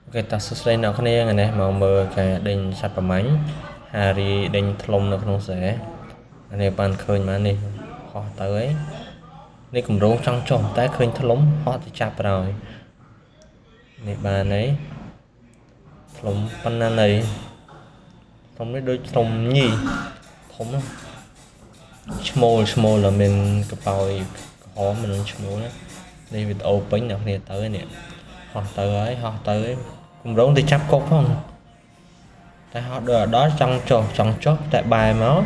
OK តោះសួស្តីអ្នកគ្នាថ្ងៃនេះមកមើលការដេញសត្វប្រមាញ់ហារីដេញធ្លុំនៅក្នុងស្រែនេះបានឃើញមកនេះហោះទៅអីនេះកម្រងចង់ចុះតែឃើញធ្លុំហោះទៅចាប់ប្រោយនេះបានអីធ្លុំប៉ុណ្ណាណីធ្លុំនេះដូចធ្លុំញីធំណាឈ្មោលឈ្មោលដែលមានកប៉ោយក្រហមមិនឈ្មោលណានេះវីដេអូពេញអ្នកគ្នាទៅនេះហោះទៅហើយហោះទៅកម្រងទៅចាប់កុកផងតែហោះដល់ដល់ចង់ចុះចង់ចុះតែបែរមក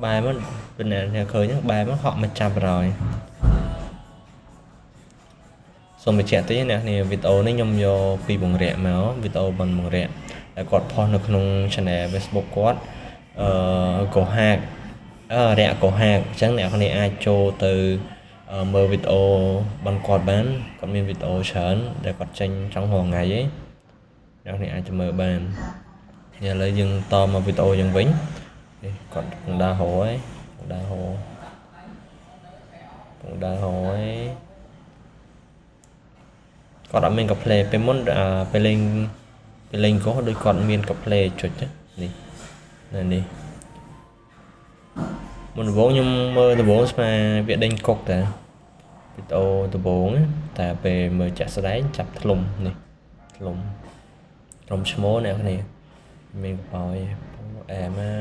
បែរមកពេលអ្នកឃើញហ្នឹងបែរមកហក់មកចាប់រយសូមបញ្ជាក់តិចអ្នកគ្នាវីដេអូនេះខ្ញុំយកពីបង្រាក់មកវីដេអូបានបង្រាក់ដែលគាត់ផុសនៅក្នុង Channel Facebook គាត់អឺកោហាកអឺរៈកោហាកអញ្ចឹងអ្នកគ្នាអាចចូលទៅមើលវីដេអូបានគាត់បានគាត់មានវីដេអូច្រើនដែលគាត់ចេញចង់រាល់ថ្ងៃឯងអ្នកនេះអាចទៅមើលបាននេះឥឡូវយើងតមកវីដេអូយើងវិញនេះគាត់កំពុងដើរហោហើយកំពុងដើរហោកំពុងដើរហោហើយគាត់អត់មានកផ្លេពេលមុនពេលលេងពេលលេងកោះដូចគាត់មានកផ្លេចុចនេះនៅនេះមុនដំបូងខ្ញុំមើលដំបូងស្មានវាដេញកុកតាវីដេអូដំបូងតែពេលមើលចាក់ស្ដែងចាប់ធ្លុំនេះធ្លុំក្រុមឈ្មោះអ្នកគ្នាមានកប៉ោយអែមណា